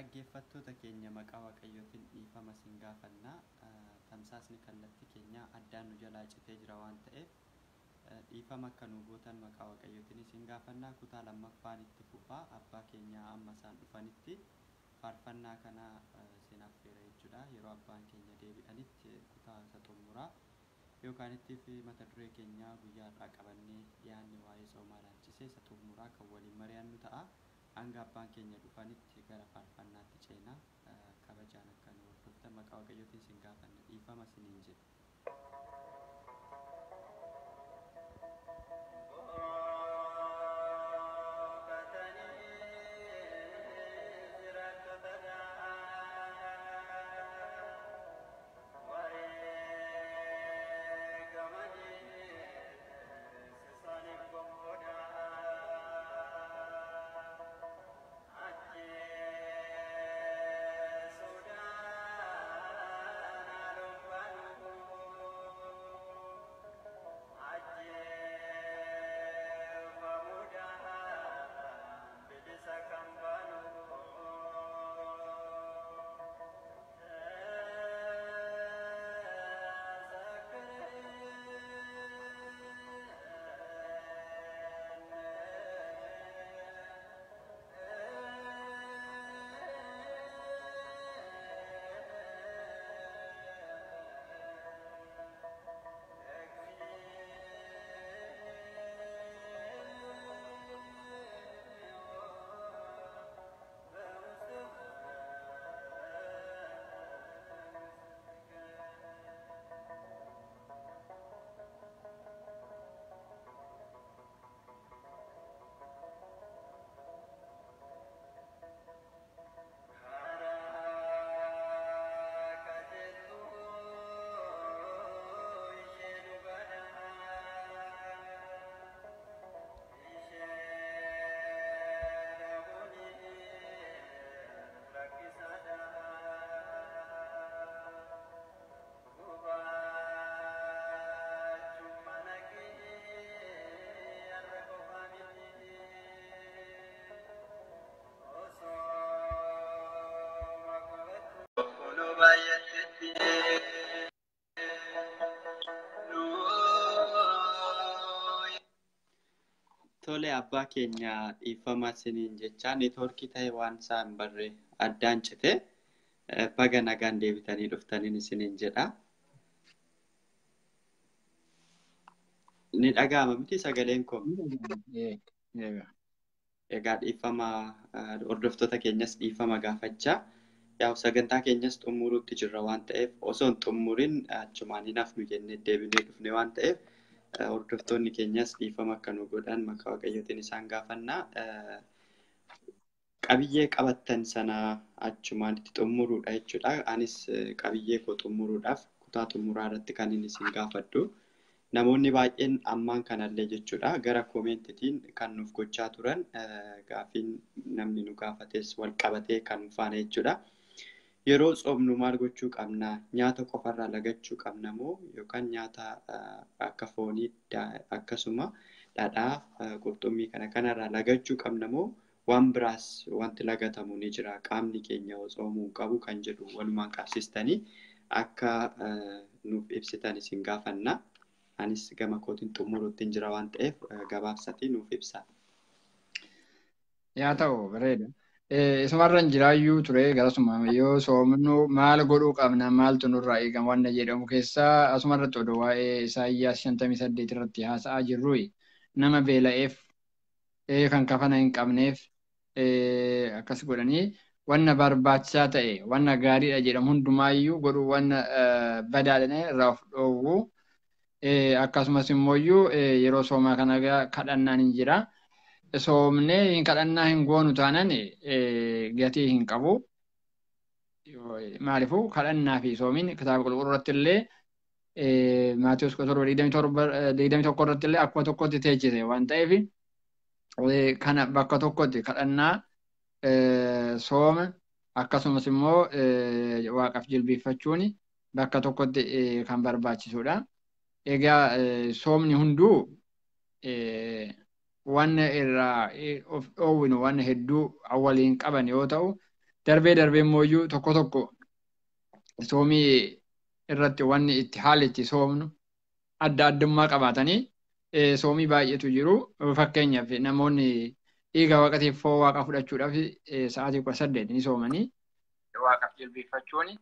Dhaggeeffattoota keenya maqaa Waaqayyootiin dhiifama isin gaafanna. Tamsaasni kallattii keenyaa addaan nu jalaa citee jira waan ta'eef dhiifama akka nu gootan maqaa Waaqayyootiin isin gaafanna. Kutaa lammaffaan itti fufaa abbaa keenya amma isaan dhufanitti faarfannaa kana isin affeera jechuudha. Yeroo abbaan keenya deebi'anitti kutaa isa xumuraa yookaan itti fi mata duree keenya guyyaa har'aa qabannee dhiyaanne waa'ee soomaa ilaalchisee isa xumuraa kan waliin mari'annu ta'a. Hanga abbaan keenya dhufanitti gara faarfannaatti ceenaa. Kabajaan akka nu hordoftan maqaa Waaqayyootiin isin gaafanna. Dhiifama isiniin jedha. Tole abbaa keenya dhiifama isiniin jecha neetwoorkii ta'e waan isaa hin barre addaan cite baga nagaan deebitanii dhuftaniin isiniin jedha. Ni dhaga'ama miti sagaleen koo? Egaa dhiifama hordoftoota keenyas dhiifama gaafachaa. Yaa'u sagantaa keenyas xumuruutti jirra waan ta'eef osoo hin xumurin achumaan hin hafnu jennee deebinee dhufne waan ta'eef hordoftoonni keenyas dhiifama akka nu godhan maqaa Waaqayyootiin isaan gaafanna. Qabiyyee qabattan sana achumaan itti xumuruudha jechuudha. Anis qabiyyee koo xumuruudhaaf kutaa xumuraa irratti kan inni isin gaafadhu. Namoonni baay'een ammaan kanallee jechuudha gara koomentiitiin kan nuuf gochaa turan gaafiin namni nu gaafates wal qabatee kan nu faana jechuudha. Yeroo tsoomnu maal gochuu qabna? Nyaata qofarraa lagachuu qabna moo yookaan nyaata akka foonii akkasuma dhadhaa qurxummii kana kanarraa lagachuu qabna moo waan biraas wanti lagatamu ni jira qaamni keenya tsoomuu qabu kan jedhu walumaan qabsiistanii akka nuuf ibsitan isin gaafanna. Anis gama kootiin xumuruutti jira waan ta'eef gabaabsatii nuuf ibsa. Yaa ta'u bareeda. Isumarra hin jiraayyuu ture garasuma yoo soomnu maal godhuu qabna maaltu nurraa eegama wanna jedhamu keessaa asumarratti odoo waa'ee Isaayyaas 58 irratti haasa'aa jirru nama beela'eef kan kafana hin qabneef akkas godhanii wanna barbaachisaa ta'e wanna gaariidha jedhamu hundumaayyuu godhuu wanna badaadha irraa of dhoowwu akkasumas immoo yeroo soomaa kana kadhannaan hin jira. Soomnee hin kadhannaa hin goonu taanan gatii hin qabu. Maaliifuu kadhannaa fi soomiin kitaaba qulqulluu irratti illee Maatiyus 17:21 irratti illee akkuma tokkotti teechise waan ta'eef kana bakka tokkotti kadhannaa sooma akkasumas immoo waaqaaf jilbeeffachuun bakka tokkotti kan barbaachisudha. Egaa soomni hunduu wanna irraa of dhoowwinu wanna hedduu waliin qaban yoo ta'u Darbee darbee immoo tokko tokko soomii irratti wanni itti haalli itti soomnu adda addummaa qabaatanii soomii baay'eetu jiru. Fakkeenyaaf namoonni dhiiga waaqatiif foon waaqa fudhachuudhaaf sa'aatii 18 ni soomanii. Waaqaaf jilbeeffachuuni.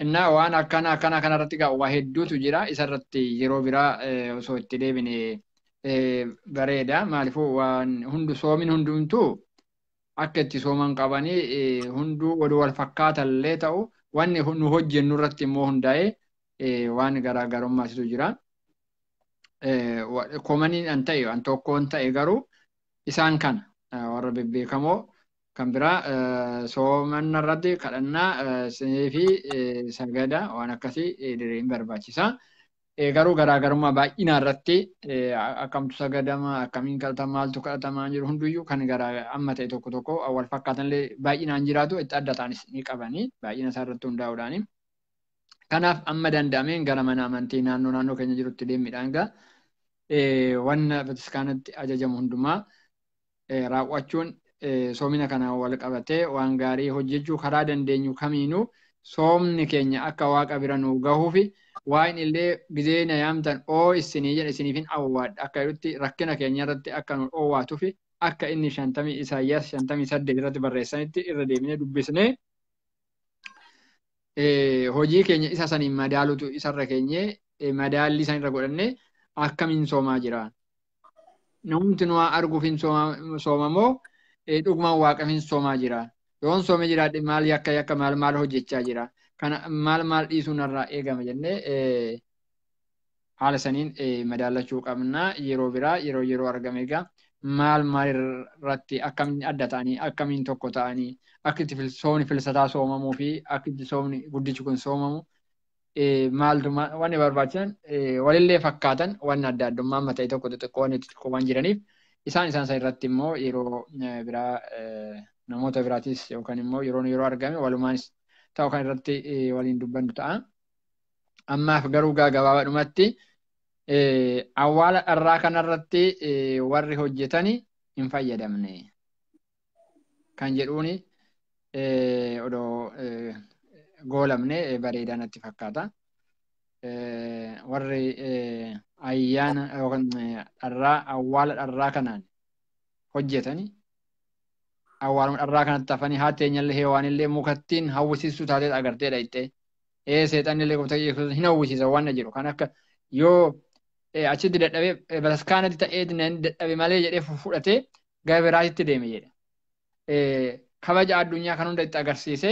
Innaa waan akkana akkana kanarratti waa hedduutu jira. Isarratti yeroo biraa osoo itti deebine bareeda. Maaliifuu waan hundu soomin hundumtuu akka itti sooman qabanii hunduu oduu wal fakkaatallee ta'u wanni nu hojjennu irratti immoo hundaa'ee waan garaagarummaasitu jira. Komaniin an ta'e an tokkoon ta'e garuu isaan kana warra bebbeekamoo kan biraa soomanna irratti kadhannaa fi sagada waan akkasii hin barbaachisa. Garuu garaagarummaa baay'inaa irratti akkamtu sagadama akkamiin kadhatama maaltu kadhatamaa jiru hunduyyuu kan garaa amma ta'e tokko tokko wal fakkaatanillee baay'inaan jiraatu itti adda ta'anis ni qabanii baay'ina isaa irratti hundaa'uudhaani. Kanaaf amma danda'ameen gara mana amantii naannoo naannoo keenya jirutti deemuudhaan egaa wanna bataskaanatti ajajamu hundumaa raawwachuun soomina kanaan wal qabatee waan gaarii hojjechuu karaa dandeenyu kamiinuu soomni keenya akka waaqa bira nuu gahuufi waan illee gizee na yaamtan oo isinii jedha isiniifin awwaadha akka jedhutti rakkina keenya irratti akka nu oowwaatufi akka inni 50 Isaayyaas 58 irratti barreessanitti irra deebinee dubbisnee hojii keenya isa saniin madaalutu isarra keenyee madaalli isaan irra godhannee akkamiin soomaa jira. Namumti nu arguuf hin soomamoo dhugumaan waaqaaf hin soomaa jira. Yoon soomee jiraadhe maal yakka yakka maal maal hojjechaa jira. Kana maal maal dhiisuun irraa eegama jennee haala saniin madaallachuu qabna. Yeroo biraa yeroo yeroo argame egaa maal maal irratti akkamiin adda ta'anii akkamiin tokko ta'anii akka itti soomni filsataa soomamuu fi akka itti soomni guddichi kun soomamu maaltu wanni barbaachisan walillee fakkaatan wanni adda addummaa amma ta'e tokko xixiqqoo wanni xixiqqoo waan jiraniif isaan isaan isa irratti immoo yeroo biraa namoota biraatis yookaan immoo yeroo yeroo argame walumaanis ta'u kan irratti waliin dubbannu ta'a. Ammaaf garuu gabaabaadhumatti awwaala dharraa kanarratti warri hojjetani hin fayyadamne kan jedhuuni odoo goolamne bareedaa natti fakkaata. Warri ayyaana yookaan dharraa awwaala dharraa kanaan hojjetani awwaaluma dharraa kanatti hafanii haa teenyallee heewaanillee mukattiin hawwisiistuu taatee agarteedha ittee. Seexanillee gooftaa Yesuus hin hawwisiisa waan jedhu kan akka yoo achitti dadhabee bataskaanatti ta'ee dadhabe malee jedhee fudhatee gara biraatitti deeme jedha. Kabaja addunyaa kan hunda itti agarsiise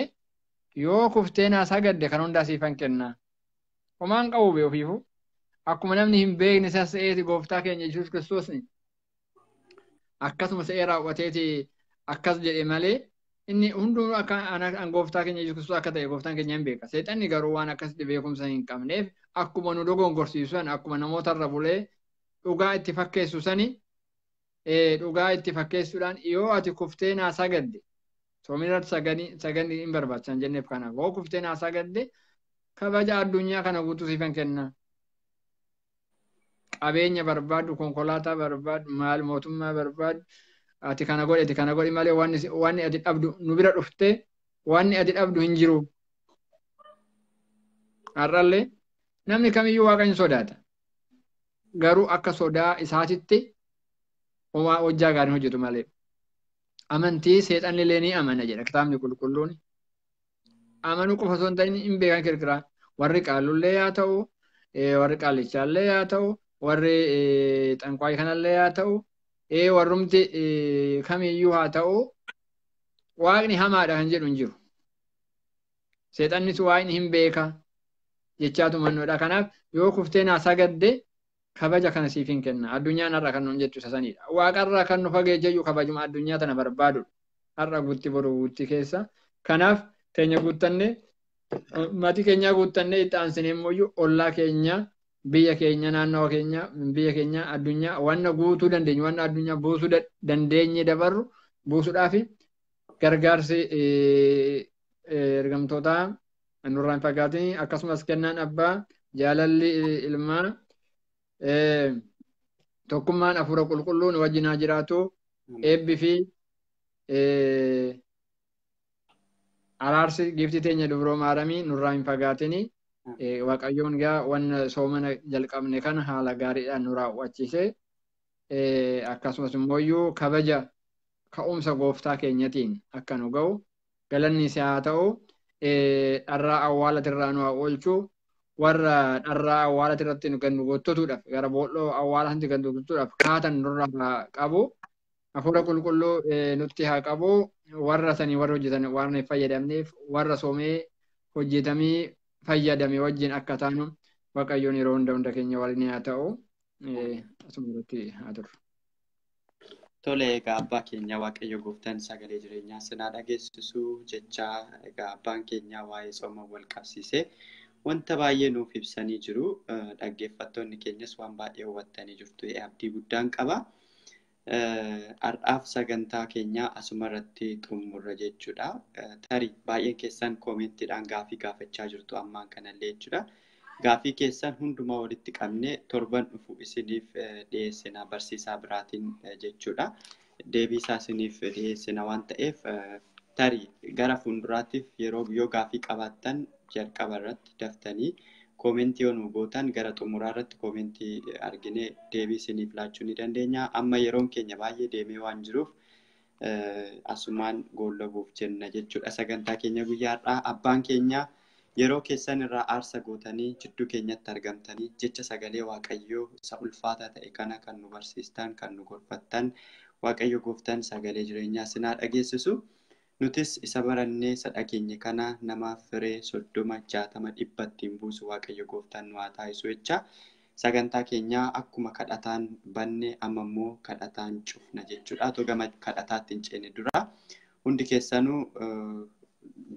yoo kuftee naa sagadde kan hundaa siifan kenna. Homaan qabu bee ofiifu akkuma namni hin beekne sasse'eeti gooftaa keenya Yesuus Kiristoos akkasuma se'ee raawwateeti akkas jedhe malee inni hunduu akka an gooftaa keenya Yesuus Kiristoos akka ta'e gooftaan keenya hin beeka. Seexanni garuu waan akkasitti beekumsa hin qabneef akkuma nu dogongorsiisu akkuma namootarra bulee dhugaa itti fakkeessu sani dhugaa itti fakkeessuudhaan yoo ati kuftee naa sagadde soomni irratti sagadni hin barbaachisan jenneef kanaaf yoo kuftee naa sagadde kabaja addunyaa kana guutuu siifan kenna. Qabeenya barbaaddu, konkolaataa barbaaddu, maal mootummaa barbaaddu ati kana godhi ati kana godhi malee wanni ati dhabdu nu bira dhuftee wanni ati dhabdu hin jiru. Har'allee namni kamiyyuu waaqa hin sodaata. Garuu akka sodaa isaatitti homaa hojjaa gaarii hojjetu malee. Amantii seexanillee ni amana jedha kitaabni qulqulluun. Amanuu qofa osoo hin ta'in hin beekan kirkiraa. Warri qaallullee haa ta'u, warri qaallichaallee haa ta'u, warri xanqwaayii kanallee haa ta'u, warrumti kamiyyuu haa ta'u, waaqni hamaadha kan jedhu hin jiru. Seexannis waaqni hin beeka jechaatu mannoodha. Kanaaf yoo kuftee naa sagadde kabaja kana siif hin kenna. Addunyaan har'a kan nuun jettu isa sanidha. Waaqarraa kan nu fageejjayyuu kabajuma addunyaa tana barbaadudha. Har'a guutti boru guutti keessa. Kanaaf teenya guuttanne maatii keenyaa guuttanne itti aansinee immoo ollaa keenya biyya keenya naannawa keenya biyya keenya addunyaa wanna guutuu dandeenyu wanna addunyaa buusuu dandeenye dabarru buusuudhaaf gargaarsi ergamtootaa nurraa hin fagaatin akkasumas kennaan abbaa jaalalli ilmaa tokkummaan hafuura qulqulluun wajjin haa jiraatu eebbi fi Araarsi giiftii teenya dubroo maaramii nurraa hin fagaatini. Waaqayyoon gaa wanna soomana jalqabne kana haala gaariidhaan nu raawwachiise. Akkasumas immoo kabaja ka'umsa gooftaa keenyatiin akka nu ga'u galanni isaa haa ta'u. Dharraa awwaalatirraa nu haa oolchu. Warra dharraa awwaalatirratti nu gannu goottotuudhaaf gara boolloo awwaalaatti gannu goottotuudhaaf kaatan nurraa qabu. Hafuura qulqulluu nutti haa qabu. Warra sanii warra hojjetan waan hin fayyadamneef warra soomee hojjetamee fayyadame wajjin akka taanu Waaqayyoon yeroo hunda hunda keenya waliin haa ta'u. Asuma irratti haa turru. Tole egaa abbaa keenya Waaqayyo gooftaan sagalee jireenyaa sinaa dhageessisu jecha egaa abbaan keenya waa'ee sooma wal qabsiisee wanta baay'ee nuuf ibsanii jiru. Dhaggeeffattoonni keenyas waan baay'ee hubattanii jirtu abdii guddaan qaba. Har'aaf sagantaa keenya asuma irratti xumurra jechuudha. Tarii baay'een keessan koomentiidhaan gaafii gaafachaa jirtu ammaan kanallee jechuudha. Gaafii keessan hundumaa walitti qabnee torban dhufu isiniif dhiyeessina barsiisaa biraatiin jechuudha. Deebii isaa isiniif dhiyeessina waan ta'eef tarii gara fuulduraatiif yeroo yoo gaafii qabaattan jalqaba irratti daftanii koomentii yoo nu gootan gara xumuraa irratti koomentii arginee deebii isiniif laachuu ni dandeenya. Amma yeroon keenya baay'ee deemee waan jiruuf asumaan goolabuuf jenna jechuudha. Sagantaa keenya guyyaa har'aa abbaan keenya yeroo keessan irraa aarsa gootanii jidduu keenyatti argamtanii jecha sagalee Waaqayyoo isa ulfaataa ta'e kana kan nu barsiistan kan nu gorfattan Waaqayyo gooftaan sagalee jireenyaa sinaa dhageessisu. Nutis isa barannee isa dhageenye kana namaaf firee 30, 60, 100 ittiin buusu Waaqayyo gooftaan nu haa taasisu jecha. Sagantaa keenyaa akkuma kadhataan banne amma immoo kadhataan cufna jechuudha. Otoo gama kadhataatti hin ceene dura hundi keessanuu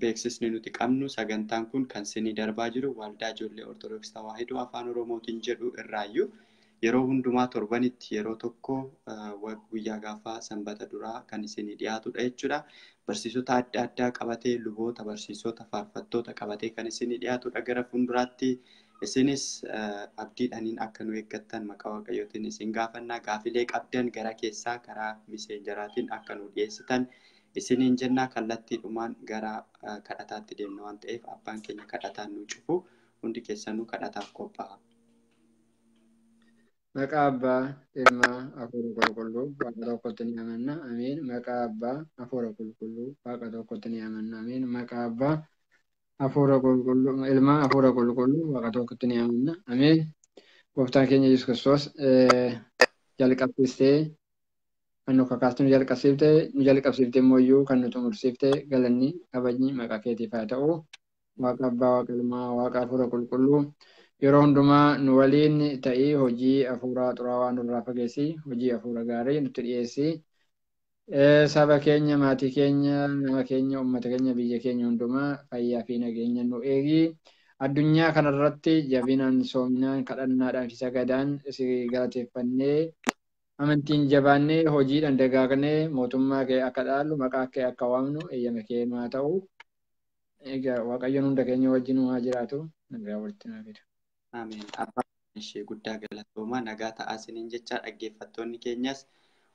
beeksisni nuti qabnu sagantaan kun kan sinii darbaa jiru Waldaa Ijoollee Ortodoksii Tawaahidoo Afaan Oromootiin jedhu irraayyuu yeroo hundumaa torbanitti yeroo tokko guyyaa gaafaa sanbata duraa kan isinii dhiyaatudha jechuudha. Barsiisota adda addaa qabatee luboota, barsiisota, faarfattoota qabatee kan isinii dhiyaatudha gara fuulduraatti. Isinis abdiidhaaniin akka nu eeggattan maqaa Waaqayyootiin isin gaafannaa. Gaafilee qabdan gara keessaa karaa miseenjaraatiin akka nu dhiyeessitan isiniin jennaa. Kallattiidhumaan gara kadhataatti deemna waan ta'eef abbaan keenya kadhataan nu cufu hundi keessanuu kadhataaf qophaa'a. Maqaa Abbaa, Ilmaa, Hafuura Qulqulluu, Waaqa tokkotti ni amanna. Ameen. Maqaa Abbaa, Hafuura Qulqulluu, Waaqa tokkotti ni amanna. Ameen. Maqaa Abbaa, Hafuura Qulqulluu, Ilmaa, Hafuura Qulqulluu, Waaqa tokkotti ni amanna. Ameen. Gooftaan keenya Yesuus Kiristoos jalqabsiistee kan nu kakaaste nu jalqabsiifte immoo iyyuu kan nu xumursiifte galanni kabajni maqaa keetiif haa ta'u. Waaqa Abbaa, Waaqa Ilmaa, Waaqa Hafuura Qulqulluu yeroo hundumaa nu waliin ta'ii hojii hafuuraa xuraawaa nurraa fageessi, hojii hafuura gaarii nutti dhiyeessi. Saba keenya, maatii keenya, nama keenya, uummata keenya, biyya keenya hundumaa fayyaa fi nageenya nu eegi. Addunyaa kanarratti jabinaan, soominaan, kadhannaadhaan fi sagadaan si galateeffannee amantiin jabaannee hojiidhaan dagaagnee mootummaa kee akka dhaallu maqaa kee akka waamnu eeyyama kee nu haa ta'u. Egaa Waaqayyoon hunda keenya wajjin haa jiraatu. Nagaa walitti naa fida. Ameen. Abbaan ishee guddaa galatoomaa nagaa ta'aa isiniin jecha dhaggeeffattoonni keenyas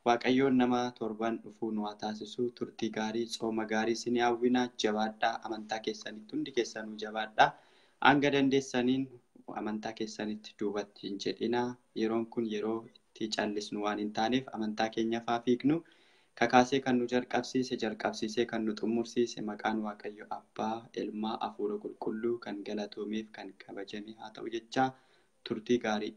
Waaqayyoon nama torban dhufuu nu haa taasisu. Turtii gaarii, tsooma gaarii isinii hawwina. Jabaadhaa. Amantaa keessanitti hundi keessanuu jabaadhaa. Hanga dandeessaniin amantaa keessanitti duubatti hin jedhinaa. Yeroon kun yeroo itti callisnu waan hin taaneef amantaa keenya faa fiignu. Kakaasee kan nu jalqabsiise, jalqabsiisee kan nu xumursiise maqaan Waaqayyo Abbaa, Ilmaa, Hafuura Qulqulluu kan galatoomeef kan kabajame haa ta'u jecha turtii gaarii.